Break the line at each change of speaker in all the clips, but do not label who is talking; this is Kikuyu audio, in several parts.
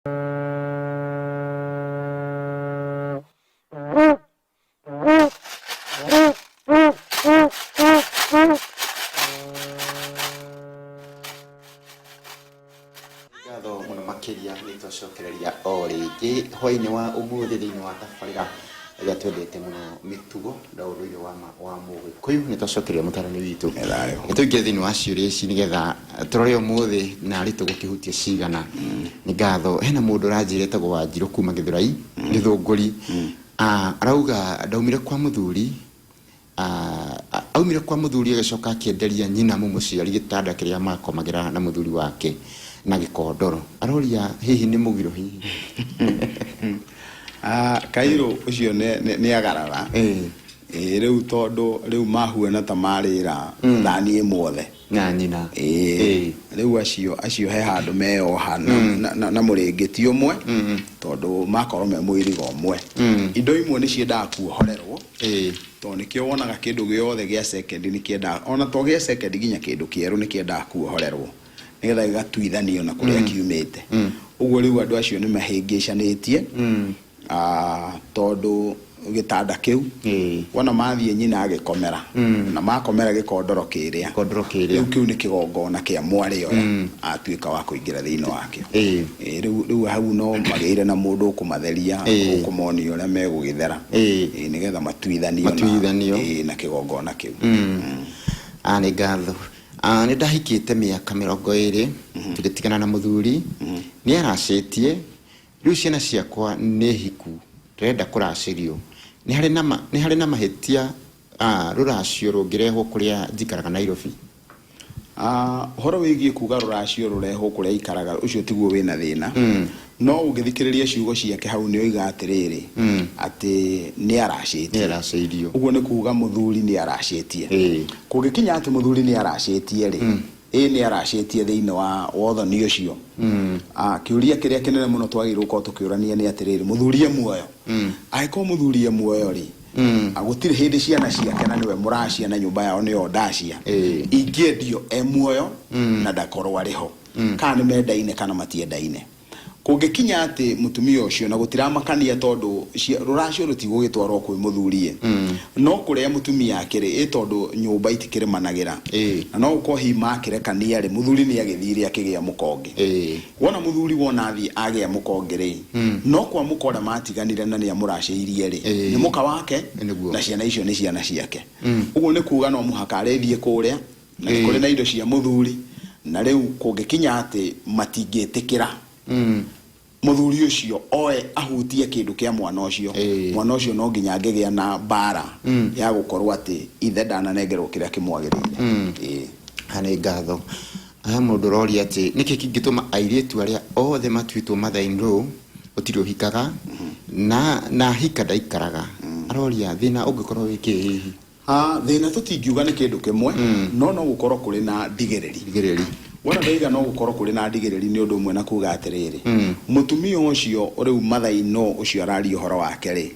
Ngatho mũno makĩria nĩ twacokereria o rĩngĩ hwainĩ wa ũmũthĩ thĩinĩ wa tabarĩra ĩrĩa twendete mũno, mĩtugo na ũndũire wa ma wa mũgĩkũyũ. Nĩ twacokereria mũtarani witũ.
Nĩ thayũ.
Nĩ tũingĩre thĩinĩ wa ciũria ici nĩgetha tũrore ũmũthĩ narĩ tũgũkĩhutia cigana. Nĩ ngatho. Hena mũndũ ũranjĩra etagwo Wanjirũ kuma Gĩthũrai, Gĩthũngũri. Arauga ndaumire kwa mũthuri, aumire kwa mũthuri agĩcoka akĩenderia nyina mũmũciari gĩtanda kĩrĩa makomagĩra na mũthuri wake na gĩkondoro. Aroria hihi nĩ mũgiro hihi?
Kairũ ũcio nĩ agarara. Ĩĩ, rĩu tondũ rĩu mahuana ta marĩra thani ĩmwe othe.
Na nyina.
Ĩĩ. Rĩu acio he handũ meyoha na mũrĩngĩti ũmwe tondũ makorwo me mũirigo ũmwe. Indo imwe nĩ ciendaga kuohorerwo tondũ nĩkĩo wonaga kĩndũ gĩothe gĩa second nĩ kĩendaga, ona to gĩa second, nginya kĩndũ kĩerũ nĩ kĩendaga kuohorerwo nĩgetha gĩgatuithanio na kũrĩa kiumĩte. Ũguo rĩu andũ acio nĩ mahĩngĩcanĩtie tondũ gĩtanda kĩu wona mathiĩ nyina agĩkomera na makomera gĩkondoro kĩrĩa.
Gĩkondoro kĩrĩa.
Rĩu kĩu nĩ kĩgongona kĩa mwarĩ oya atuĩka wa kũingĩra thĩinĩ wakĩo. Ĩĩ, rĩu hau no magĩire na mũndũ ũkũmatheria, ũkũmonia ũrĩa megũgĩthera. Ĩĩ, nĩgetha matuithanio na
Matuithanio.
Ĩĩ, na kĩgongona kĩu.
Nĩ ngatho. Nĩ ndahikĩte mĩaka 20, tũgĩtigana na mũthuri, nĩ aracĩtie. Rĩu ciana ciakwa nĩ hiku, ndĩrenda kũracĩrio. Nĩ harĩ na nĩ harĩ na mahĩtia rũracio rũngĩrehwo kũrĩa njikaraga Nairobi?
Ũhoro wĩgiĩ kuga rũracio rũrehwo kũrĩa aikaraga, ũcio tiguo wĩna thĩna. No ũngĩthikĩrĩria ciugo ciake hau nĩ oiga atĩrĩrĩ, atĩ nĩ aracĩtie.
Nĩ aracĩirio.
Ũguo nĩ kuga mũthuri nĩ aracĩtie. Kũngĩkinya atĩ mũthuri nĩ aracĩtie rĩ, ĩĩ nĩ aracĩtie thĩinĩ wa wothoni ũcio. Kĩũria kĩrĩa kĩnene mũno twagĩrĩirwo gũkorwo tũkĩũrania nĩ atĩrĩrĩ, mũthuri e muoyo? Angĩkorwo mũthuri e muoyo rĩ, gũtirĩ hĩndĩ ciana ciake na nĩwe mũracia na nyũmba yao nĩyo ndacia ingĩendio e muoyo na ndakorwo arĩ ho, kana nĩ mendaine kana matiendaine. Kũngĩkinya atĩ mũtumia ũcio na gũtiramakania tondũ rũracio rũtigũgĩtwarwo kwĩ mũthuri ĩ, no kũrĩa mũtumia akĩrĩ ĩ, tondũ nyũmba itikĩrĩmanagĩra na no gũkorwo hihi makĩrekania rĩ, mũthuri nĩ agĩthire akĩgĩa mũka ũngĩ. Wona mũthuri wona athiĩ agĩa mũka ũngĩ rĩ, no kwa mũka ũrĩa matiganire na nĩ amũracĩirie rĩ, nĩ mũka wake na ciana icio nĩ ciana ciake. Ũguo nĩ kuga no mũhaka arĩthiĩ kũrĩa na nĩ kũrĩ na indo cia mũthuri, na rĩu kũngĩkinya atĩ matingĩtĩkĩra mũthuri ũcio oe ahutie kĩndũ kĩa mwana ũcio, mwana ũcio no nginya angĩgĩa na mbara ya gũkorwo atĩ ithe ndananengerwo kĩrĩa kĩmwagĩrĩire. Ĩĩ.
Haha nĩ ngatho. Haha mũndũ ũroria atĩ nĩkĩ kĩngĩtũma airĩtu arĩa othe matuĩtwo mother in law gũtirĩ ũhikaga na ahika ndaikaraga. Aroria thĩna ũngĩkorwo wĩ kĩ hihi?
Thĩna tũtingiuga nĩ kĩndũ kĩmwe, no gũkorwo kũrĩ na ndigĩrĩri.
Ndigĩrĩri.
Wona ndoiga no gũkorwo kũrĩ na ndigĩrĩri nĩ ũndũ ũmwe na kuga atĩrĩrĩ, mũtumia ũcio rĩu mother-in-law ũcio araria ũhoro wake rĩ,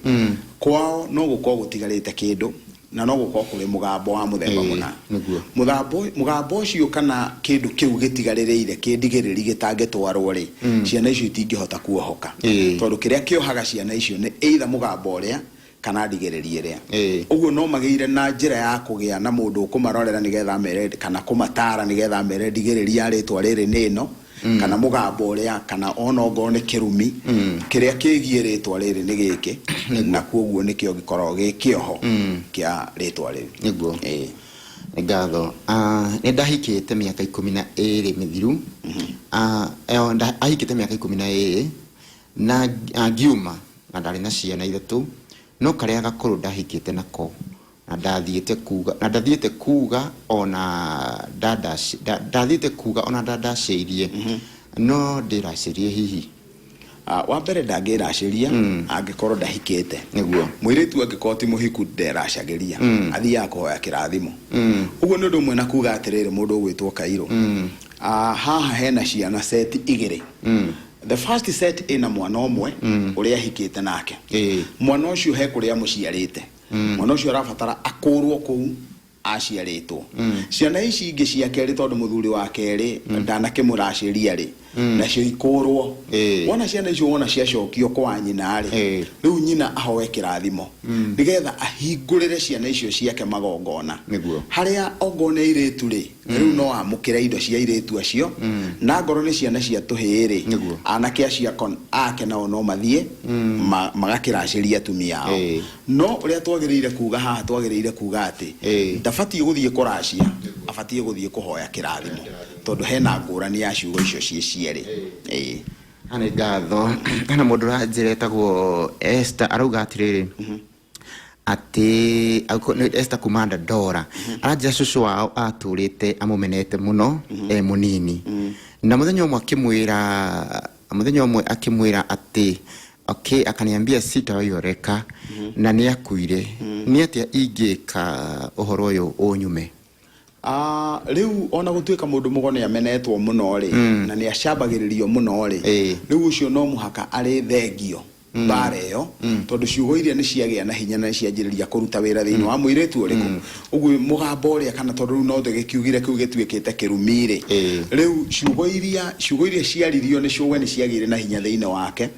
kwao no gũkorwo gũtigarĩte kĩndũ na no gũkorwo kũrĩ mũgambo wa mũthemba mũna. Mũgambo ũcio kana kĩndũ kĩu gĩtigarĩrĩire kĩndigĩrĩri gĩtangĩtwarwo rĩ, ciana icio itingĩhota kuohoka. Tondũ kĩrĩa kĩohaga ciana icio nĩ either mũgambo ũrĩa kana ndigĩrĩri ĩrĩa. Ũguo no magĩire na njĩra ya kũgĩa na mũndũ ũkũmarorera nĩgetha amere kana kũmataara nĩgetha amere ndigĩrĩri ya rĩtwa rĩrĩ nĩ ĩno, kana mũgambo ũrĩa, kana ona ongorwo nĩ kĩrumi kĩrĩa kĩgiĩ rĩtwa rĩrĩ nĩ gĩkĩ, na kwoguo nĩkĩo gĩkoragwo gĩ kĩoho kĩa rĩtwa rĩu.
Nĩguo. Nĩ ngatho. Nĩ ndahikĩte mĩaka 12 mĩthiru. Ahikĩte mĩaka 12 na ngiuma na ndarĩ na ciana ithatũ, no karĩa gakũrũ ndahikĩte nako na ndathiĩte kuga na ndathiĩte kuga ona ndathiĩte kuga ona ndandacĩirie, no ndĩracĩrie hihi?
Wa mbere ndangĩracĩria angĩkorwo ndahikĩte. Mũirĩtu angĩkorwo ti mũhiku nderacagĩria, athiaga kũhoya kĩrathimo. Ũguo nĩ ũndũ ũmwe na kuga atĩrĩrĩ, mũndũ ũgwĩtwo Kairũ, haha hena ciana seti igĩrĩ. The first set ĩna mwana ũmwe ũrĩa ahikĩte nake. Mwana ũcio he kũrĩa amũciarĩte. Mwana ũcio arabatara akũrwo kũu. Aciarĩtwo ciana ici ingĩ cia kerĩ, tondũ mũthuri wa kerĩ ndanakĩmũracĩria rĩ, nacio ikũrwo. Wona ciana icio, wona ciacokio kwa nyina rĩ, rĩu nyina ahoe kĩrathimo nĩgetha ahingũrĩre ciana icio ciake magongona. Harĩa ongorwo nĩ airĩtu rĩ, rĩu no amũkĩre indo cia airĩtu acio, na ngorwo nĩ ciana cia tũhĩĩ rĩ, anake acio ake nao no mathiĩ magakĩracĩria atumia ao. No ũrĩa twagĩrĩire kuga haha, twagĩrĩire kuga atĩ ndabatiĩ gũthiĩ kũracia, abatiĩ gũthiĩ kũhoya kĩrathimo, tondũ hena ngũrani ya ciugo icio ciĩ cierĩ. Ĩĩ.
Nĩ ngatho. Hena mũndũ ũranjĩra etagwo Esther, arauga atĩrĩrĩ, atĩ nĩ Esther kuma Dandora, aranjĩra cũcũ wao atũrĩte amũmenete mũno e mũnini, na mũthenya ũmwe akĩmwĩra, mũthenya ũmwe akĩmwĩra atĩ okay, akaniambia sitawaioreka, na nĩ akuire. Nĩ atĩa ingĩka ũhoro ũyũ ũnyume?
Ah, rĩu ona gũtuĩka mũndũ mũgo nĩ amenetwo mũno rĩ, na nĩ acambagĩrĩrio mũno rĩ, rĩu ũcio no mũhaka arĩ thengio mbara ĩyo, tondũ ciugo iria nĩ ciagĩa na hinya na nĩ cianjĩrĩria kũruta wĩra thĩinĩ wa mũirĩtu ũrĩkũ. Ũguo mũgambo ũrĩa, kana tondũ rĩu no tũgĩkiugire kĩu gĩtuĩkĩte kĩrumi rĩ, rĩu ciugo iria ciaririo nĩ cũwe nĩ ciagĩire na hinya thĩinĩ wake,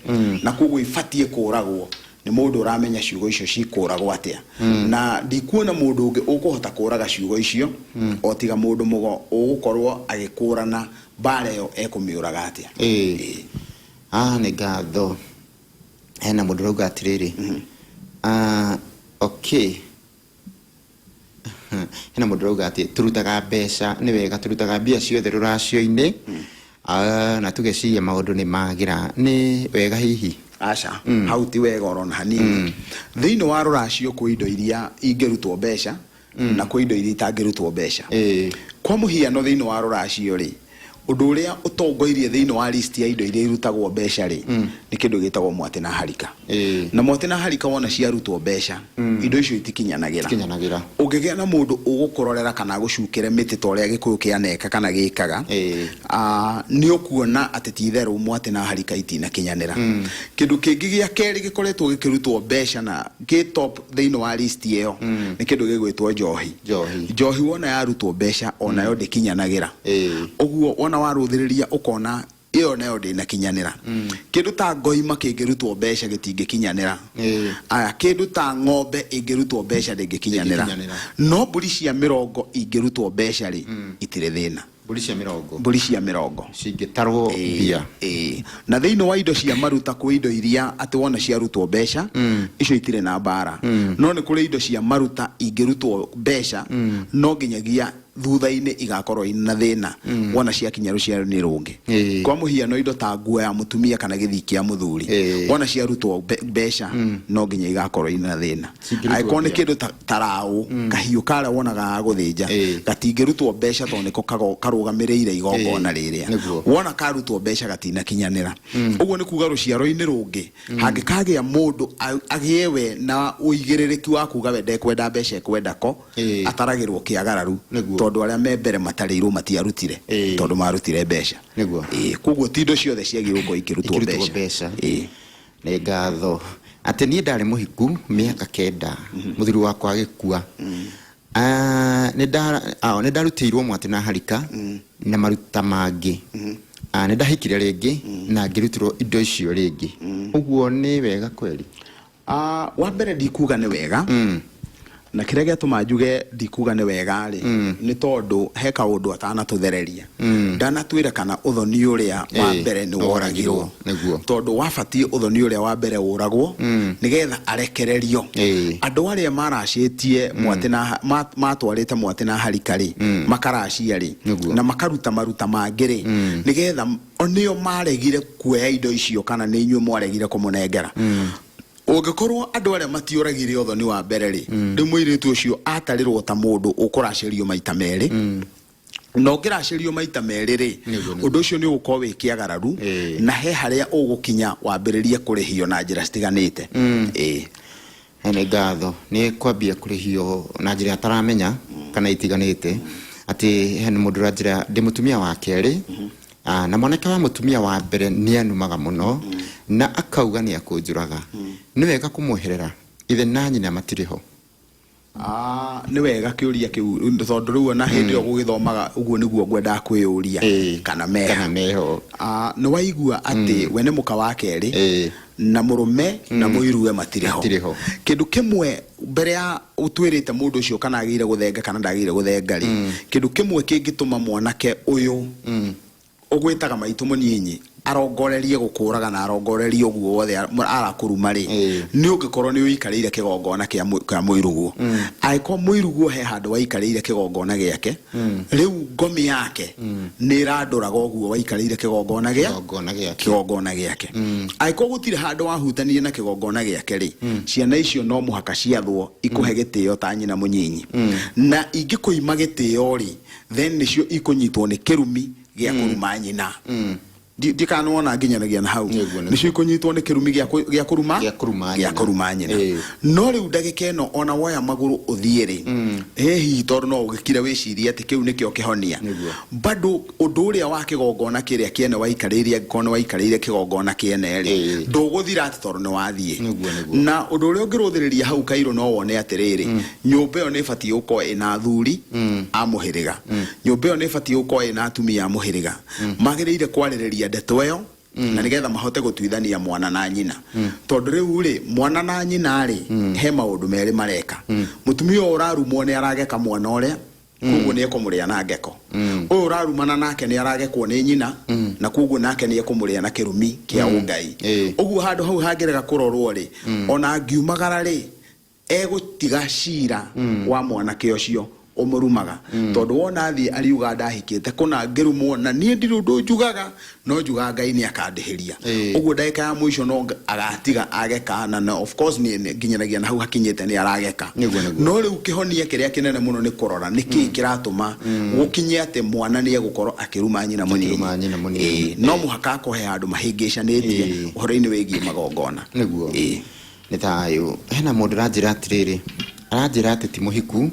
na koguo ibatiĩ kũragwo nĩ mũndũ ũramenya ciugo icio cikũragwo atĩa. Na ndikuona mũndũ ũngĩ ũkũhota kũraga ciugo icio o tiga mũndũ mũgo ũgũkorwo agĩkũrana mbara ĩyo ekũmĩũraga atĩa. Ĩĩ.
Ah, nĩ ngatho. Hena mũndũ ũrauga atĩrĩrĩ, ah, okay, hena mũndũ ũrauga atĩ tũrutaga mbeca, nĩ wega tũrutaga mbia ciothe rũracio-inĩ, ah, na tũgeciria maũndũ nĩ magĩra, nĩ wega hihi?
Aca, hau ti wega orona hanini. Thĩinĩ wa rũracio kwĩ indo iria ingĩrutwo mbeca na kwĩ indo iria itangĩrutwo mbeca. Kwa mũhiano, thĩinĩ wa rũracio rĩ, ũndũ ũrĩa ũtongoirie thĩinĩ wa list ya indo iria irutagwo mbeca rĩ, nĩ kĩndũ gĩtagwo mwatĩ na harika. Na mwatĩ na harika wona ciarutwo mbeca, indo icio itikinyanagĩra.
Kinyanagĩra.
Ũngĩgĩa na mũndũ ũgũkũrorera kana agũcukĩre mĩtĩ ta ũrĩa Gĩkũyũ kĩaneka kana gĩkaga, ah, nĩ ũkuona atĩ ti itherũ mwatĩ na harika itinakinyanĩra. Kĩndũ kĩngĩ gĩa kerĩ gĩkoretwo gĩkĩrutwo mbeca na gĩ top thĩinĩ wa list ĩyo nĩ kĩndũ gĩgwĩtwo njohi.
Njohi.
Njohi wona yarutwo mbeca, onayo ndĩkinyanagĩra. Ũguo wona warũthĩrĩria ũkona ĩyo nayo ndĩnakinyanĩra. Kĩndũ ta ngoima kĩngĩrutwo mbeca gĩtingĩkinyanĩra. Aya, kĩndũ ta ng'ombe ĩngĩrutwo mbeca ndĩngĩkinyanĩra.
Ndĩngĩkinyanĩra.
No mbũri cia mĩrongo ingĩrutwo mbeca rĩ, itirĩ thĩna.
Mbũri cia mĩrongo.
Mbũri cia mĩrongo.
Cingĩtarwo mbia.
Ĩĩ. Na thĩinĩ wa indo cia maruta kwĩ indo iria atĩ wona ciarutwo mbeca, icio itirĩ na mbara. No nĩ kũrĩ indo cia maruta ingĩrutwo mbeca, no nginyagia thutha-inĩ igakorwo ina thĩna wona ciakinya rũciaro-inĩ rũngĩ. Kwa mũhiano, indo ta nguo ya mũtumia kana gĩthii kĩa mũthuri, wona ciarutwo mbeca, no nginya igakorwo ina thĩna.
Cingĩrutwo
Angĩkorwo nĩ
mbia.
kĩndũ ta raũ, kahiũ karĩa wonaga ga gũthĩnja, gatingĩrutwo mbeca tondũ nĩko karũgamĩrĩire igongona rĩrĩa. Wona karutwo mbeca gatinakinyanĩra. Ũguo nĩ kuga rũciaro-inĩ rũngĩ hangĩkagĩa mũndũ agĩe we na ũigĩrĩrĩki wa kuga we ndekwenda mbeca, ekwenda ko ataragĩrwo kĩagararu, tondũ arĩa me mbere matarĩirwo matiarutire, tondũ marutire mbeca. Koguo ti indo ciothe ciagĩrĩirwo gũkorwo ikĩrutwo
Ikĩrutwo
mbeca.
Mbeca. Nĩ ngatho. Atĩ niĩ ndarĩ mũhiku mĩaka 9, mũthuri wakwa agĩkua. Ah, nĩ ndarutĩirwo mwatĩ na harika na maruta mangĩ. Ah, nĩ ndahikire rĩngĩ na ngĩrutĩrwo indo icio rĩngĩ. Ũguo nĩ wega kweli?
Ah, wa mbere ndikuga nĩ wega, na kĩrĩa gĩatũma njuge ndikuga nĩ wega rĩ, nĩ tondũ he kaũndũ atanatũthereria. Ndanatwĩra kana ũthoni ũrĩa wa mbere nĩ woragirwo. Tondũ wabatiĩ ũthoni ũrĩa wa mbere ũragwo nĩgetha arekererio. Andũ arĩa maracĩtie mwatĩ na matwarĩte mwatĩ na harika rĩ, makaracia rĩ, na makaruta maruta mangĩ rĩ, nĩgetha o nĩo maregire kuoya indo icio, kana nĩ inyuĩ mwaregire kũmũnengera? Ũngĩkorwo andũ arĩa matioragire ũthoni wa mbere rĩ, rĩu mũirĩtu ũcio atarĩrwo ta mũndũ ũkũracĩrio maita merĩ, na ũngĩracĩrio maita merĩ rĩ, ũndũ ũcio nĩ ũgũkorwo wĩ kĩagararu, na he harĩa ũgũkinya wambĩrĩrie kũrĩhio na njĩra citiganĩte. Ĩĩ.
Nĩ ngatho. Nĩ kwambia kũrĩhio na njĩra ataramenya kana itiganĩte. Atĩ hena mũndũ ũranjĩra ndĩ mũtumia wa kerĩ, ah, na mwanake wa mũtumia wa mbere nĩ anumaga mũno na akauga nĩ akũnjũraga. Nĩ wega kũmweherera? Ithe na nyina matirĩ ho.
Ah, nĩ wega kĩũria kĩu, tondũ rĩu ona hĩndĩ ĩyo gũgĩthomaga ũguo nĩguo ngwendaga kwĩyũria kana meha.
Kana meho.
Ah, nĩ waigua atĩ we nĩ mũka wa kerĩ na mũrũme na mũiruwe matirĩ ho.
Matirĩ ho.
Kĩndũ kĩmwe mbere ya ũtwĩrĩte mũndũ ũcio kana agĩrĩire gũthenga kana ndagĩrĩire gũthenga rĩ, kĩndũ kĩmwe kĩngĩtũma mwanake ũyũ ũgwĩtaga maitũ mũnyinyi arongorerie gũkũraga na arongorerie ũguo wothe arakũruma rĩ, nĩ ũngĩkorwo nĩ ũikarĩire kĩgongona kĩa mũiruguo. Angĩkorwo mũiruguo he handũ waikarĩire kĩgongona gĩake, rĩu ngomi yake nĩ ĩrandũraga ũguo waikarĩire kĩgongona gĩa
kĩgongona gĩake.
Kĩgongona gĩake. Angĩkorwo gũtirĩ handũ wahutanirie na kĩgongona gĩake rĩ, ciana icio no mũhaka ciathwo ikũhe gĩtĩo ta nyina mũnyinyi, na ingĩkũima gĩtĩo rĩ, then nĩcio ikũnyitwo nĩ kĩrumi gĩa kũruma nyina. Ndikana nĩwona nginyanagia na hau.
Nĩguo, nĩguo.
Nĩcio ikũnyitwo nĩ kĩrumi gĩa kũruma
gĩa kũruma
gĩa
nyina.
Kũruma nyina. No rĩu ndagĩka ĩno ona woya magũrũ ũthiĩ rĩ, ĩ hihi tondũ no ũgĩkire wĩcirie atĩ kĩu nĩkĩo kĩhonia, bado ũndũ ũrĩa wa kĩgongona kĩrĩa kĩene waikarĩire, angĩkorwo nĩ waikarĩire kĩgongona kĩene rĩ, ndũgũthira atĩ tondũ nĩ wathiĩ.
Nĩguo, nĩguo.
Na ũndũ ũrĩa ũngĩrũthĩrĩria hau kairũ, no wone atĩrĩrĩ, nyũmba ĩyo nĩ ĩbatiĩ gũkorwo ĩna athuri a mũhĩrĩga, nyũmba ĩyo nĩ ĩbatiĩ gũkorwo ĩna atumia a mũhĩrĩga, magĩrĩire kwarĩrĩria ndeto ĩyo na nĩgetha mahote gũtuithania mwana na nyina, tondũ rĩu rĩ, mwana na nyina rĩ, he maũndũ merĩ mareka. Mũtumia ũyũ ũrarumwo nĩ arageka mwana ũrĩa, koguo nĩ ekũmũrĩa na ngeko. Ũyũ ũrarumana nake nĩ aragekwo nĩ nyina, na koguo nake nĩ ekũmũrĩa na kĩrumi kĩa ũngai. Ũguo handũ hau hangĩrega kũrorwo rĩ, ona angiumagara rĩ, egũtiga cira wa mwanake ũcio ũmũrumaga, tondũ wona athiĩ ariuga ndahikĩte kũna ngĩrumwo na niĩ ndirĩ ũndũ njugaga, no njugaga Ngai nĩ akandĩhĩria. Ũguo ndagĩka ya mũico no agatiga ageka, na of course nĩ nginyanagia na hau hakinyĩte nĩ arageka.
Nĩguo, nĩguo.
No rĩu kĩhonia kĩrĩa kĩnene mũno nĩ kũrora nĩ kĩĩ kĩratũma gũkinye atĩ mwana nĩ egũkorwo akĩruma nyina mũnini.
Akĩruma nyina mũnini.
Ĩĩ, no mũhaka akorwo he handũ mahĩngĩcanĩtie ũhoro-inĩ wĩgiĩ magongona.
Nĩ thayũ. Hena mũndũ ũranjĩra atĩrĩrĩ, aranjĩra atĩ ti mũhiku,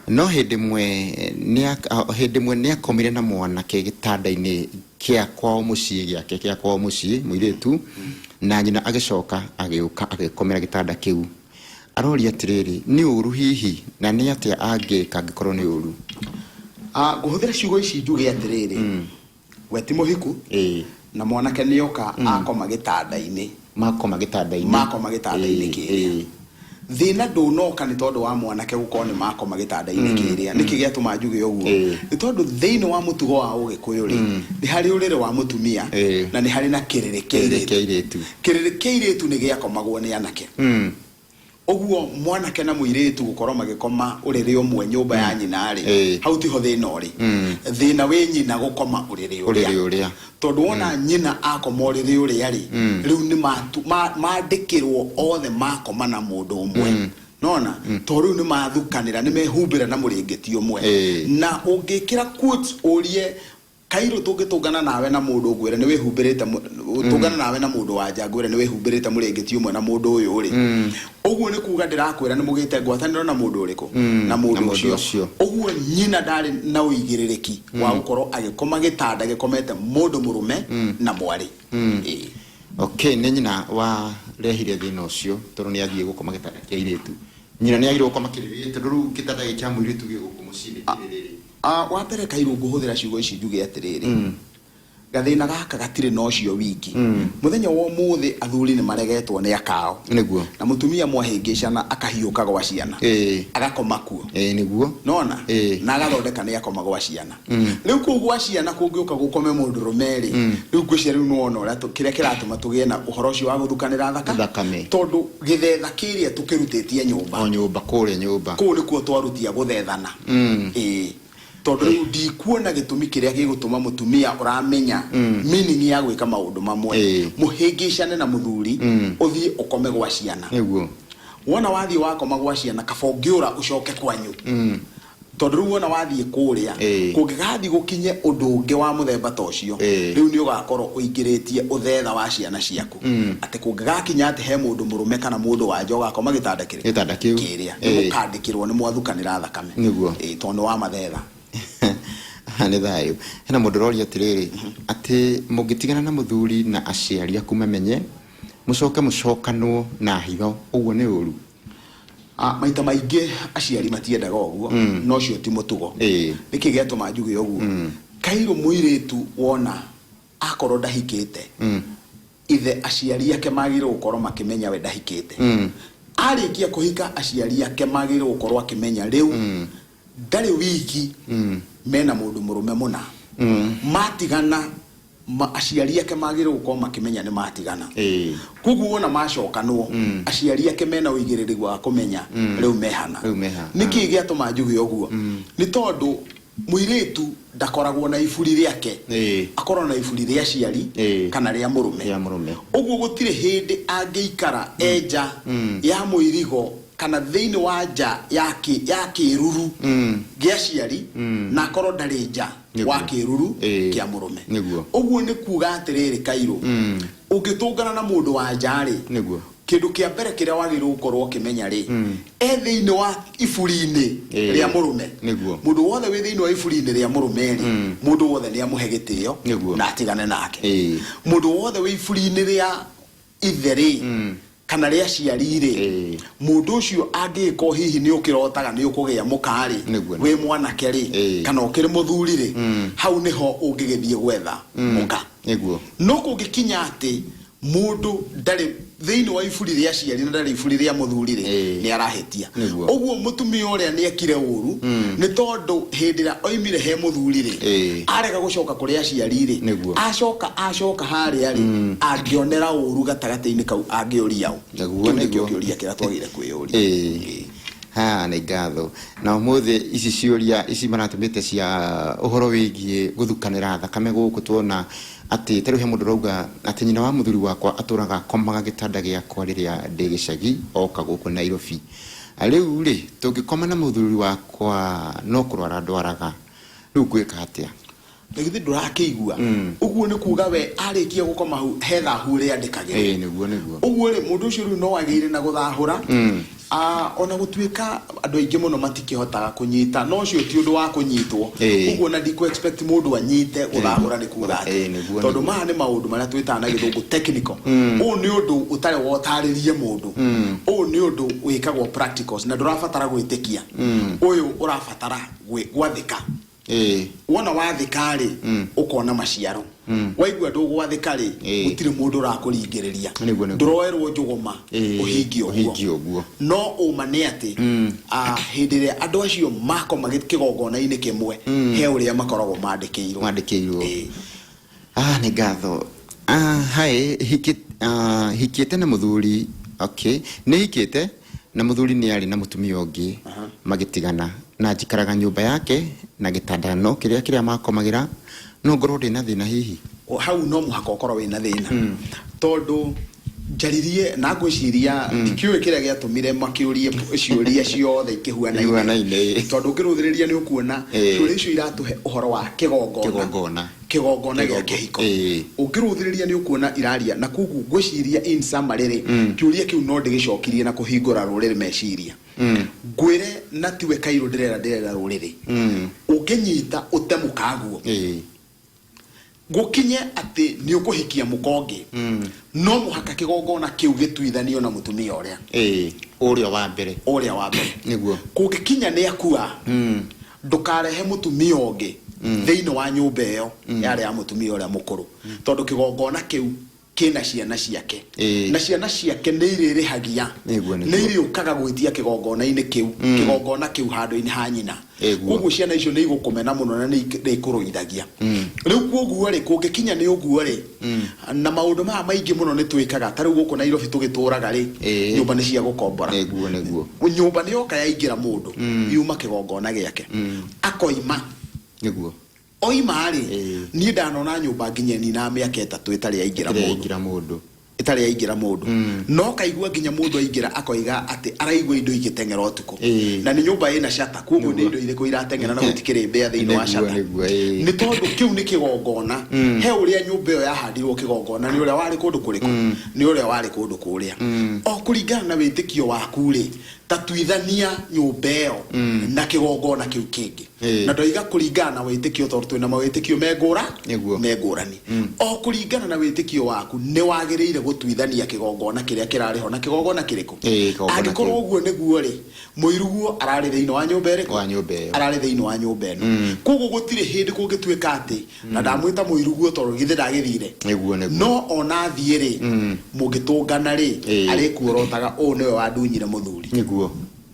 no hĩndĩ ĩmwe nĩ akomire na mwanake gĩtanda-inĩ kĩa kwao mũciĩ, gĩake kĩa kwao mũciĩ, mũirĩtu, na nyina agĩcoka agĩũka agĩkomera gĩtanda kĩu. Aroria atĩrĩrĩ, nĩ ũru hihi, na nĩ atĩa angĩka angĩkorwo nĩ ũru?
Ah, ngũhũthĩra ciugo ici njuge atĩrĩrĩ, we ti mũhiku na mwanake nĩoka akoma gĩtanda-inĩ.
Makoma gĩtanda-inĩ.
Makoma gĩtanda-inĩ kĩrĩa. Thĩna ndũnoka nĩ tondũ wa mwanake gũkorwo nĩ makoma gĩtanda-inĩ kĩrĩa. Nĩkĩ gĩatũma njuge ũguo? Nĩ tondũ thĩinĩ wa mũtugo wa Ũgĩkũyũ rĩ, nĩ harĩ ũrĩrĩ wa mũtumia na nĩ harĩ na kĩrĩrĩ kĩa
kĩrĩrĩ kĩa
airĩtu.
Airĩtu.
Kĩrĩrĩ kĩa airĩtu nĩ gĩakomagwo nĩ anake. Ũguo mwanake na mũirĩtu gũkorwo magĩkoma ũrĩrĩ ũmwe nyũmba ya nyina rĩ, hau tiho thĩna ũrĩ. Thĩna wĩ nyina gũkoma ũrĩrĩ
ũrĩrĩ
ũrĩa,
ũrĩa,
tondũ wona nyina akoma ũrĩrĩ ũrĩa rĩ, rĩu nĩ mandĩkĩrwo othe makoma na mũndũ ũmwe, nona tondũ rĩu nĩ mathukanĩra, nĩ mehumbĩra na mũrĩngĩti ũmwe. Na ũngĩkĩra quotes ũrie kairũ, tũngĩtũngana nawe na mũndũ ngwĩre nĩ wĩhumbĩrĩte tũngana nawe na mũndũ wa nja ngwĩre nĩ wĩhumbĩrĩte mũrĩngĩti ũmwe na mũndũ ũyũ rĩ, ũguo nĩ kuga ndĩrakwĩra nĩ mũgĩte ngwatanĩro na mũndũ ũrĩkũ, na mũndũ
na mũndũ
ũcio.
Ũcio.
Ũguo nyina ndarĩ na ũigĩrĩrĩki wa gũkorwo agĩkoma gĩtanda gĩkomete mũndũ mũrũme na mwarĩ.
Okay, nĩ nyina wa rehire thĩna ũcio, tondũ nĩ athiĩ gũkoma gĩtanda kĩa airĩtu. Nyina nĩ agĩrĩirwo gũkoma kĩrĩrĩ, tondũ rĩu gĩtanda gĩkĩ kĩa mũirĩtu gĩ gũkũ mũciĩ nĩ kĩrĩrĩ.
Ah, wa mbere kairũ ngũhũthĩra ciugo ici njuge atĩrĩrĩ, gathĩna gaka gatirĩ na ũcio wiki. Mũthenya wa ũmũthĩ athuri nĩ maregetwo nĩ akao, na mũtumia mwahĩngĩcana akahiũka gwa ciana, agakoma kuo.
Ĩĩ nĩguo.
Nona na agathondeka nĩ akoma gwa ciana. Rĩu kũu gwa ciana kũngĩũka gũkome mũndũ rũme rĩ, rĩu ngwĩciria rĩu nĩwona ũrĩa kĩrĩa kĩratũma tũgĩe na ũhoro ũcio wa gũthukanĩra thaka
Thakame.
Tondũ gĩthetha kĩrĩa tũkĩrutĩtie nyũmba.
O nyũmba, kũrĩa nyũmba.
Kũu nĩkuo twarutia gũthethana. Ĩĩ, tondũ rĩu ndikuona gĩtũmi kĩrĩa gĩgũtũma mũtumia ũramenya meaning ya gwĩka maũndũ mamwe mũhĩngĩcane na mũthuri, ũthiĩ ũkome gwa ciana. Wona wathiĩ wakoma gwa ciana, kaba ũngĩũra ũcoke kwanyu, tondũ rĩu wona wathiĩ kũrĩa, kũngĩgathiĩ gũkinye ũndũ ũngĩ wa mũthemba ta ũcio, rĩu nĩ ũgakorwo ũingĩrĩtie ũthetha wa ciana ciaku, atĩ kũngĩgakinya atĩ he mũndũ mũrũme kana mũndũ wa nja ũgakoma gĩtanda kĩrĩ
Gĩtanda kĩu.
Kĩrĩa nĩ mũkandĩkĩrwo nĩ mwathukanĩra thakame. Ĩĩ, tondũ nĩ wa mathetha.
Nĩ thayũ. Hena mũndũ ũroria atĩrĩrĩ, atĩ mũngĩtigana na mũthuri na aciari aku mamenye, mũcoke mũcokanwo na hitho, ũguo nĩ ũru?
Ah, maita maingĩ aciari matiendaga ũguo, no ũcio ti mũtugo. Nĩkĩ gĩatũma njuge ũguo? Kairũ mũirĩtu wona akorwo ndahikĩte, ithe aciari ake magĩrĩirwo gũkorwo makĩmenya we ndahikĩte. Arĩkia kũhika, aciari ake magĩrĩirwo gũkorwo akĩmenya rĩu ndarĩ wiki, mena mũndũ mũrũme mũna. Matigana, aciari ake magĩrĩirwo gũkorwo makĩmenya nĩ matigana. Koguo wona macokanwo, aciari ake mena ũigĩrĩrĩki wa kũmenya rĩu mehana.
Rĩu meha.
Nĩkĩ gĩatũma njuge ũguo? Nĩ tondũ mũirĩtu ndakoragwo na iburi rĩake, akoragwo na iburi rĩa aciari kana rĩa mũrũme.
Rĩa mũrũme.
Ũguo gũtirĩ hĩndĩ angĩikara e nja ya mũirigo kana thĩinĩ wa nja ya kĩruru gĩa aciari na akorwo ndarĩ nja wa kĩruru kĩa mũrũme. Ũguo nĩ kuga atĩrĩrĩ, Kairũ, ũngĩtũngana na mũndũ wa nja rĩ, kĩndũ kĩa mbere kĩrĩa wagĩrĩirwo gũkorwo ũkĩmenya rĩ, e thĩinĩ wa iburi-inĩ rĩa mũrũme. Mũndũ wothe wĩ thĩinĩ wa iburi-inĩ rĩa mũrũme rĩ, mũndũ wothe nĩ amũhe gĩtĩo na atigane nake. Mũndũ wothe wĩ iburi-inĩ rĩa ithe rĩ, kana rĩa aciari rĩ, mũndũ ũcio angĩgĩkorwo hihi nĩ ũkĩrotaga nĩ ũkũgĩa mũka rĩ, wĩ mwanake rĩ, kana ũkĩrĩ mũthuri rĩ, hau nĩho ũngĩgĩthiĩ gwetha mũka. No kũngĩkinya atĩ mũndũ ndarĩ thĩinĩ wa iburi rĩa aciari na ndarĩ iburi rĩa mũthuri rĩ, nĩ arahĩtia. Ũguo mũtumia ũrĩa nĩ ekire ũru, nĩ tondũ hĩndĩ ĩrĩa oimire he mũthuri rĩ, arega gũcoka kũrĩ aciari rĩ, acoka harĩa rĩ, angĩonera ũru gatagatĩ-inĩ kau angĩũria ũ? Kĩu nĩkĩo kĩũria kĩrĩa twagĩrĩire kwĩyũria.
Ha, nĩ ngatho. Na ũmũthĩ ici ciũria ici maratũmĩte cia ũhoro wĩgiĩ gũthukanĩra thakame gũkũ, tuona atĩ ta rĩu he mũndũ ũrauga atĩ nyina wa mũthuri wakwa atũraga akomaga gĩtanda gĩakwa rĩrĩa ndĩ gĩcagi oka gũkũ Nairobi. Rĩu rĩ, tũngĩkoma na mũthuri wakwa no kũrwara ndwaraga, rĩu ngwĩka atĩa?
Na githĩ ndũrakĩigua? Ũguo nĩ kuga we arĩkia gũkoma hau he thahu ũrĩandĩkagĩrwo.
Ĩĩ, nĩguo nĩguo.
Ũguo rĩ, mũndũ ũcio rĩu no agĩire na gũthahũra. Ah, ona gũtuĩka andũ aingĩ mũno matikĩhotaga kũnyita, no ũcio ti ũndũ wa kũnyitwo. Ũguo na ndikũ expect mũndũ anyite gũthahũra nĩ kuga atĩa, tondũ maya nĩ maũndũ marĩa twĩtaga na gĩthũngũ technical. Ũũ nĩ ũndũ ũtarĩ wotarĩrie mũndũ, ũũ nĩ ũndũ wĩkagwo practicals na ndũrabatara gwĩtĩkia, ũyũ ũrabatara gwathĩka. Wona wathĩka rĩ, ũkona maciaro. Waigua ndũgwathĩka rĩ, gũtirĩ mũndũ ũrakũringĩrĩria.
Nĩguo, nĩguo.
Ndũroerwo njũgũma ũhingie ũguo.
Ũhingie ũguo.
No ũma nĩ atĩ, hĩndĩ ĩrĩa andũ acio makoma kĩgongona-inĩ kĩmwe, he ũrĩa makoragwo mandĩkĩirwo.
Mandĩkĩirwo. Ah, nĩ ngatho. Ah, hi, hikĩte na mũthuri. Okay, nĩ hikĩte na mũthuri nĩ arĩ na mũtumia ũngĩ magĩtigana, na njikaraga nyũmba yake na gĩtanda no kĩrĩa kĩrĩa makomagĩra, no ngorwo ndĩna thĩna hihi?
O hau no mũhaka ũkorwo wĩna thĩna, tondũ njaririe na ngwĩciria ndikĩũĩ kĩrĩa gĩatũmire makĩũrie ciũria ciothe ikĩhuanaine.
Ihuanaine.
Tondũ ũngĩrũthĩrĩria nĩ ũkuona ciũria icio iratũhe ũhoro wa kĩgongona.
Kĩgongona.
Kĩgongona gĩa kĩhiko. Ũngĩrũthĩrĩria nĩ ũkuona iraria, na koguo ngwĩciria in summary rĩ, kĩũria kĩu no ndĩgĩcokirie na kũhingũra rũrĩrĩ meciria. Ngwĩre na tiwe kairũ ndĩrera rũrĩrĩ, ũngĩnyita ũte mũkaguo, gũkinye atĩ nĩ ũkũhikia mũka ũngĩ, no mũhaka kĩgongona kĩu gĩtuithanio na mũtumia ũrĩa
Ũrĩa wa mbere.
Ũrĩa wa mbere. Kũngĩkinya nĩ akua, ndũkarehe mũtumia ũngĩ thĩinĩ wa nyũmba ĩyo yarĩ ya mũtumia ũrĩa mũkũrũ, tondũ kĩgongona kĩu kĩna ciana ciake, na ciana ciake nĩ irĩrĩhagia,
Nĩguo.
nĩ irĩũkaga gwĩtia kĩgongona-inĩ kĩu, kĩgongona kĩu handũ-inĩ ha nyina. Koguo ciana icio nĩ igũkũmena mũno na nĩ ikũrũithagia rĩu. Koguo rĩ, kũngĩkinya nĩ ũguo rĩ, na maũndũ maya maingĩ mũno nĩ twĩkaga, ta rĩu gũkũ Nairobi tũgĩtũraga rĩ, nyũmba nĩ cia gũkombora.
Nĩguo nĩguo.
Nyũmba nĩ yoka yaingĩra mũndũ, yuma kĩgongona gĩake, akoima. Oima rĩ, niĩ ndanona nyũmba nginya nina mĩaka 3 ĩtarĩ yaingĩra
Ĩtarĩ
mũndũ.
Yaingĩra mũndũ.
Ĩtarĩ yaingĩra mũndũ, no kaigua nginya mũndũ aingĩra akoiga atĩ araigua indo igĩteng'era ũtukũ, na nĩ nyũmba ĩna shata. Koguo nĩ indo irĩkũ irateng'era na gũtikĩrĩ mbĩa thĩinĩ wa shata?
Nĩguo, ĩĩ.
Nĩ tondũ kĩu nĩ kĩgongona. He ũrĩa nyũmba ĩyo yahandirwo kĩgongona nĩ ũrĩa warĩ kũndũ kũrĩkũ, nĩ ũrĩa warĩ kũndũ kũrĩa, o kũringana na wĩtĩkio waku rĩ. Ta Ta tuithania nyũmba ĩyo na kĩgongona kĩu kĩngĩ. Na ndoiga kũringana na wĩtĩkio, tondũ twĩna mawĩtĩkio mengũra mengũrani. O kũringana na wĩtĩkio waku, nĩ wagĩrĩire gũtuithania kĩgongona kĩrĩa kĩrarĩ ho na kĩgongona kĩrĩkũ.
Kĩgongona
Angĩkorwo
kĩu.
Ũguo nĩguo rĩ, mũiruguo ararĩ thĩinĩ wa nyũmba ĩrĩkũ?
Wa nyũmba ĩyo.
Ararĩ thĩinĩ wa nyũmba ĩno. Koguo gũtirĩ hĩndĩ kũngĩtuĩka atĩ, na ndamwĩta mũiruguo tondũ githĩ ndagĩthire?
Nĩguo, nĩguo.
No ona thiĩ rĩ, mũngĩtũngana rĩ, arĩkuorotaga ũũ nĩwe wandunyire mũthuri.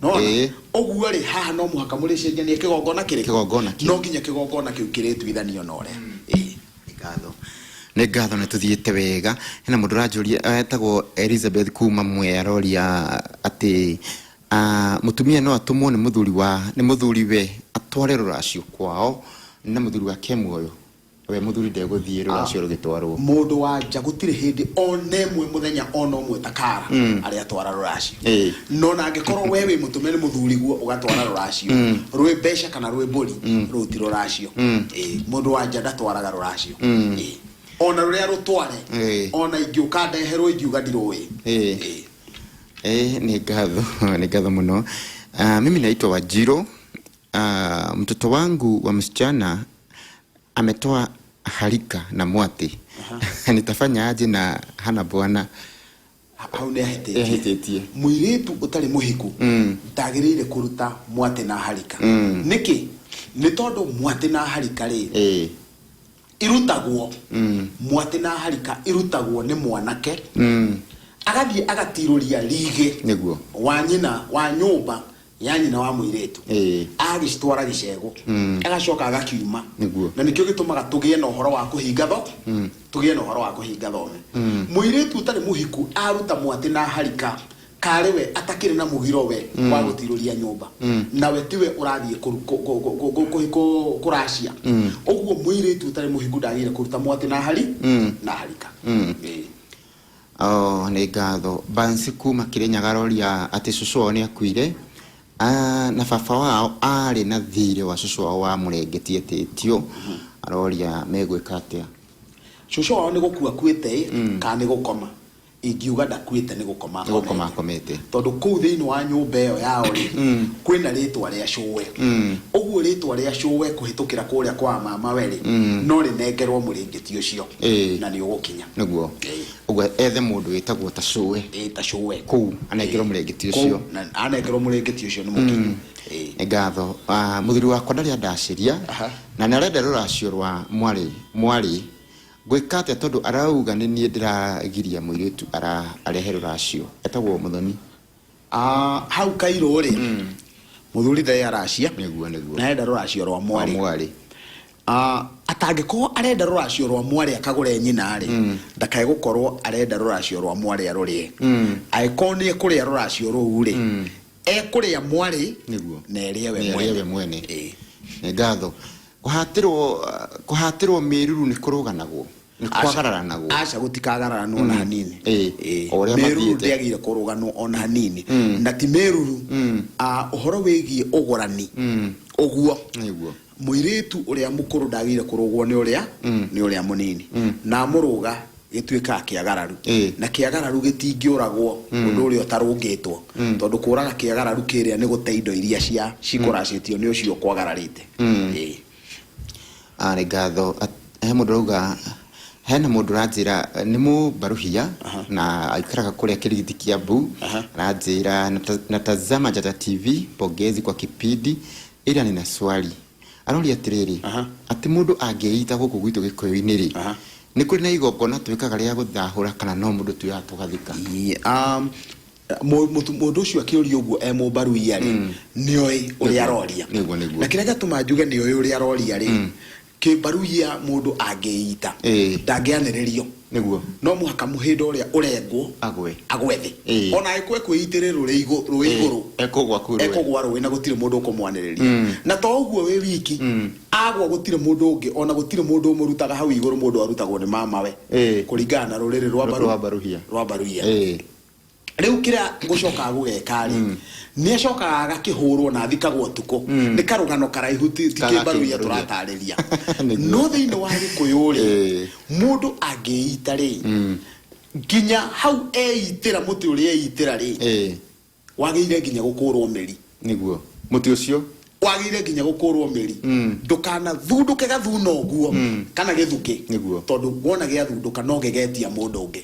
Nona ũguo rĩ, haha no mũhaka mũrĩcenjanie kĩgongona kĩrĩkũ?
Kĩgongona kĩu.
No nginya kĩgongona kĩu kĩrĩtuithanio na ũrĩa.
Nĩ ngatho, nĩ ngatho, nĩ tũthiĩte wega. Hena mũndũ ũranjũria etagwo Elizabeth kuma Mwea, aroria atĩ mũtumia no atũmwo nĩ mũthuri wa nĩ mũthuri we atware rũracio kwao na mũthuri wake muoyo, we mũthuri ndegũthiĩ rũracio rũgĩtwarwo?
Mũndũ wa nja gũtirĩ hĩndĩ ona ĩmwe, mũthenya ona ũmwe, takara arĩa atwara rũracio. No na angĩkorwo we wĩ mũtũme nĩ mũthuri guo ũgatwara rũracio rwĩ mbeca kana rwĩ mbũri, rũu ti rũracio. Mũndũ wa nja ndatwaraga rũracio. Ona rũrĩa rũtware, ona ingĩũka ndeherwo, ingiuga ndirũĩ.
Nĩ ngatho, nĩ ngatho mũno. Mimi naitwa Wanjiru. Mtoto wangu wa msichana ametoa harika na mwati, nitafanya aje na hana bwana?
Hau nĩ ahĩtĩtie.
Ahĩtĩtie.
Mũirĩtu ũtarĩ mũhiku ndagĩrĩire kũruta mwatĩ na harika. Nĩkĩ? Nĩ tondũ mwatĩ na harika rĩ, irutagwo, mwatĩ na harika irutagwo nĩ mwanake, agathiĩ agatirũria rigĩ wa nyina wa nyũmba ya nyina wa mũirĩtu, agĩcitwara gĩcegũ, agacoka agakiuma. Na nĩkĩo gĩtũmaga tũgĩe na ũhoro wa kũhinga tho tũgĩe na ũhoro wa kũhinga thome. Mũirĩtu ũtarĩ mũhiku aruta mwatĩ na harika, karĩ we atakĩrĩ na mũgiro we wa gũtirũria nyũmba, nawe tiwe ũrathiĩ kũracia. Ũguo mũirĩtu ũtarĩ mũhiku ndagĩrĩire kũruta mwatĩ na hari na harika.
Oh, nĩ ngatho. Bansi kuma Kĩrĩnyaga aroria atĩ cũcũ wao nĩ akuire. Na baba wao arĩ na thirĩ wa cũcũ wao wa mũrengeti etĩtio, aroria megwĩka atĩa.
Cũcũ wao nĩ gũkua akuĩte ĩ, kana nĩ gũkoma? Ingiuga ndakuĩte, nĩ gũkoma.
Nĩ gũkoma akomete.
Tondũ kũu thĩinĩ wa nyũmba ĩyo yao rĩ, kwĩna rĩtwa rĩa cũwe. Ũguo rĩtwa rĩa cũwe kũhĩtũkĩra kũrĩa kwa mama we rĩ, no rĩnengerwo mũrĩngĩti ũcio na nĩ ũgũkinya.
Nĩguo. Ũguo ethe mũndũ wĩtagwo ta cũwe.
Ĩ, ta cũwe.
Kũu anengerwo mũrengeti ũcio.
Kũu, na anengerwo mũrĩngĩti ũcio nĩ mũkinyu.
Nĩ ngatho. Mũthuri wakwa ndarĩ andacĩria na nĩ arenda rũracio rwa mwarĩ mwarĩ, ngwĩka atĩa? Tondũ arauga nĩ niĩ ndĩragiria mũirĩtu arehe rũracio. Etagwo Mũthoni.
Hau kairũ rĩ, mũthuri ndarĩ aracia.
Nĩguo, nĩguo.
Na arenda rũracio rwa
wa
mwarĩ.
Mwarĩ.
Atangĩkorwo arenda rũracio rwa mwarĩ akagũre nyina rĩ, ndakae gũkorwo arenda rũracio rwa mwarĩ arũrĩe. Angĩkorwo nĩ ekũrĩa rũracio rũu rĩ, ekũrĩa mwarĩ na ĩrĩe we
Na ĩrĩe
mwene.
We mwene. Nĩ ngatho. Kũhatĩrwo mĩruru nĩ kũrũganagwo, nĩ kwagararanagwo?
Aca, gũtikagararanwo ona hanini.
O ũrĩa
Mĩruru
mathiĩte.
ndĩagĩrĩire kũrũganwo ona hanini, na ti mĩruru. Ũhoro wĩgiĩ ũgũrani ũguo, mũirĩtu ũrĩa mũkũrũ ndagĩrĩire kũrũgwo nĩ ũrĩa mũnini, na amũrũga gĩtuĩkaga kĩagararu. Na kĩagararu gĩtingĩũragwo ũndũ ũrĩa ũtarũngĩtwo, tondũ kũraga kĩagararu kĩrĩa nĩ gũte indo iria cia cikũracĩtio nĩ ũcio kwagararĩte.
Nĩ ngatho. He mũndũ ũrauga, hena mũndũ ũranjĩra nĩ mũmbaruhia na aikaraga kũrĩa Kĩrigiti, Kiambu. Aranjĩra, "Natazama Njata TV, pongezi kwa kipindi, ila nina swali." Aroria atĩrĩrĩ, atĩ mũndũ angĩita gũkũ gwitũ gĩkũyũ-inĩ rĩ, nĩ kũrĩ na igongona twĩkaga rĩa gũthahũra, kana no mũndũ tuoyaga tũgathika?
Mũndũ ũcio akĩũria ũguo e mũmbaruia rĩ, nĩoĩ ũrĩa aroria.
Nĩguo, nĩguo.
Na kĩrĩa gĩatũma njuge nĩoĩ ũrĩa aroria rĩ, kĩmbaruia mũndũ angĩita ndangĩanĩrĩrio. No mũhaka mũhĩndo ũrĩa ũrengwo
agwe.
Agwe thĩ. Ona angĩkorwo ekwĩitĩrĩ rũrĩ igũrũ,
ekũgwa kũu rũĩ.
Ekũgwa rũĩ na gũtirĩ mũndũ ũkũmwanĩrĩria. Na to ũguo wĩ wiki, agwa gũtirĩ mũndũ ũngĩ, ona gũtirĩ mũndũ ũmũrutaga hau igũrũ. Mũndũ arutagwo nĩ mamawe kũringana na rũrĩrĩ rwa
rwa Mbaruhia.
Rwa Mbaruhia. Rĩu kĩrĩa gũcokaga gũgeka rĩ, nĩ acokaga agakĩhũrwo na athikagwo ũtukũ. Nĩ karũgano karaihu, ti
Kana
kĩmbaruia
kĩmbaruhia.
Tũratarĩria.
Nĩguo.
No thĩinĩ wa gĩkũyũ rĩ, mũndũ angĩita rĩ, nginya hau eitĩra mũtĩ ũrĩa eitĩra rĩ, Wagĩrĩire nginya gũkũrwo mĩri.
Nĩguo mũtĩ ũcio.
Wagĩrĩire nginya gũkũrwo mĩri, ndũkanathundũke gathuna ũguo kana gĩthukĩ.
Nĩguo.
Tondũ wona gĩathundũka no gĩgetia mũndũ ũngĩ.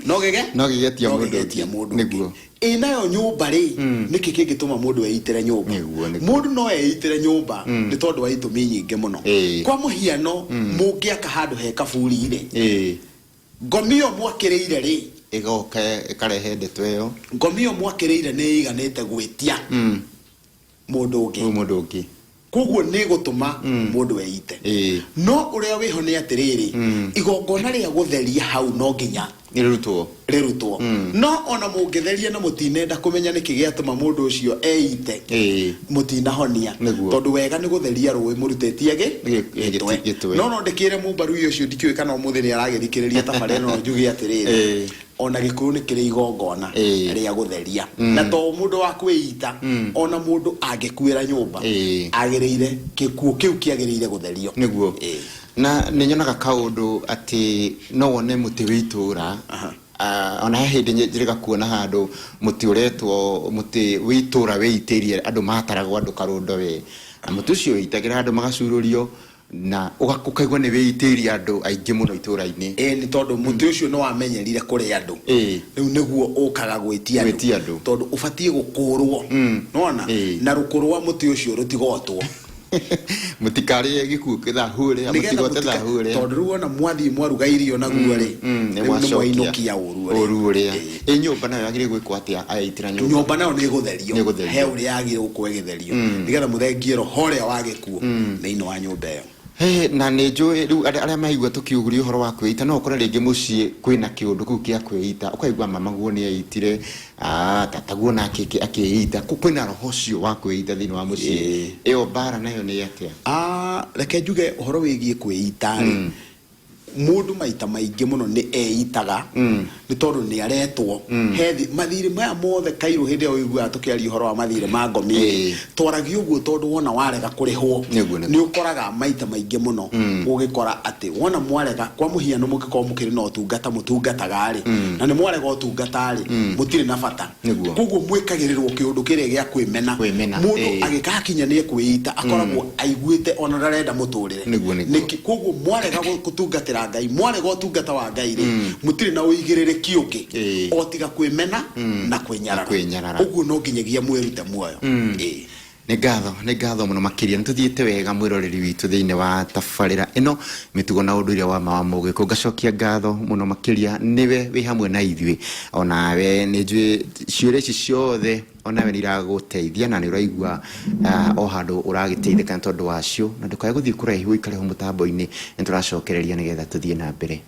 No gĩge
No gĩgetia
no
mũndũ
gĩgetia
ũngĩ.
Mũndũ ũngĩ. Ĩ nayo nyũmba rĩ, nĩkĩ kĩngĩtũma mũndũ eitĩre nyũmba?
Nĩguo.
Mũndũ no eitĩre nyũmba nĩ tondũ wa itũmi nyingĩ mũno. Kwa mũhiano, mũngĩaka handũ he kaburi rĩ, ngomi ĩyo mwakĩrĩire rĩ,
Ĩgoka ĩkarehe ndeto ĩyo.
Ngomi ĩyo mwakĩrĩire nĩ ĩiganĩte gwĩtia mũndũ ũngĩ.
Ũyũ mũndũ ũngĩ.
Koguo nĩ gũtũma mũndũ eite. No ũrĩa wĩho nĩ atĩrĩrĩ, igongona rĩa gũtheria hau no nginya
Nĩrĩrutwo.
Rĩrutwo. No ona mũngĩtheria na mũtinenda kũmenya nĩkĩ gĩatũma mũndũ ũcio eite, mũtinahonia. Tondũ wega nĩ gũtheria rũĩ mũrutĩtie gĩ gĩtwe.
Gĩtwe.
No ndĩkĩre mũmbarui ũcio, ndikĩũĩ kana ũmũthĩ nĩ aragĩthikĩrĩria tabarĩra ĩno, njuge atĩrĩrĩ, ona Gĩkũyũ nĩ kĩrĩ igongona rĩa gũtheria, na to mũndũ wa kwĩita, ona mũndũ angĩkuĩra nyũmba, agĩrĩire gĩkuũ kĩu kĩagĩrĩire gũtherio.
Na nĩ nyonaga kaũndũ atĩ no wone mũtĩ wĩ itũra. Ona he hĩndĩ njĩrĩga kuona handũ mũtĩ ũretwo mũtĩ wĩ itũra wĩitĩirie andũ, mataragwo andũ karũndo we, na mũtĩ ũcio wĩitagĩra andũ magacurũrio na ũkaigua nĩ wĩitĩirie andũ aingĩ mũno itũra-inĩ.
Ĩ, nĩ tondũ mũtĩ ũcio nĩ wamenyerire kũrĩ andũ. Rĩu nĩguo ũkaga gwĩtia andũ.
Gwĩtia andũ.
Tondũ ũbatiĩ gũkũrwo, nona na rũkũ rwa mũtĩ ũcio rũtigotwo.
Mũtikarĩe gĩkuũ gĩthahu ũrĩa.
Nĩgetha
mũtigote thahu ũrĩa.
Tondũ rĩu ona mwathiĩ mwaruga irio naguo rĩ,
nĩ
rĩu nĩ
mwacokia.
Mwainũkia ũru ũrĩa.
Ũru ũrĩa. Ĩ nyũmba nayo yagĩrĩire gwĩkwo atĩa aitĩra nyũmba?
Nyũmba nayo nĩ ĩgũtherio.
Nĩ ĩgũtherio.
He ũrĩa yagĩrĩire gũkorwo ĩgĩtherio nĩgetha mũthengie roho ũrĩa wa gĩkuũ thĩinĩ wa nyũmba ĩyo.
He, na nĩ njũĩ rĩu arĩa maigua tũkiuguria ũhoro wa kwĩita, no ũkore rĩngĩ mũciĩ kwĩna kĩũndũ kĩu kĩa kwĩita, ũkaigua mama guo nĩ eitire, tataguo nake akĩita. Kwĩna roho ũcio wa kwĩita thĩinĩ wa mũciĩ. Ĩyo mbara nayo nĩ atĩa?
Reke njuge ũhoro wĩgiĩ kwĩita rĩ, mũndũ maita maingĩ mũno nĩ eitaga nĩ tondũ nĩ aretwo he mathirĩ maya mothe kairũ. Hĩndĩ ĩyo ũiguaga tũkĩaria ũhoro wa mathirĩ ma ngomi, twaragia ũguo tondũ wona warega kũrĩhwo,
Nĩguo.
nĩ ũkoraga maita maingĩ mũno ũgĩkora atĩ wona mwarega, kwa mũhiano mũngĩkorwo mũkĩrĩ na ũtungata mũtungataga rĩ, na nĩ mwarega ũtungata rĩ, mũtirĩ na bata. Koguo mwĩkagĩrĩrwo kĩũndũ kĩrĩa gĩa kwĩmena.
Kwĩmena,
Mũndũ agĩgakinya nĩ ekwĩita, akoragwo aiguĩte ona ndarenda mũtũrĩre.
Nĩguo.
Koguo mwarega gũtungatĩra Ngai, mwarega ũtungata wa Ngai rĩ, mũtirĩ na ũigĩrĩrĩki ũngĩ o tiga kwĩmena na kwĩnyarara.
Kwĩnyarara.
Ũguo no nginyagia mwĩrute muoyo.
Nĩ ngatho, nĩ ngatho mũno makĩria. Nĩ tũthiĩte wega, mwĩroreri witũ, thĩinĩ wa tabarĩra ĩno mĩtugo na ũndũire wa ma wa Mũgĩkũyũ. Ngacokia ngatho mũno makĩria nĩwe wĩ hamwe na ithuĩ. Onawe nĩ njũĩ ciũria ici ciothe onawe nĩ iragũteithia na nĩ ũraigua o handũ ũragĩteithĩka nĩ tondũ wacio. Na ndũkae gũthiĩ kũraihu, ũikare ho mũtambo-inĩ, nĩ tũracokereria nĩgetha tũthiĩ na mbere.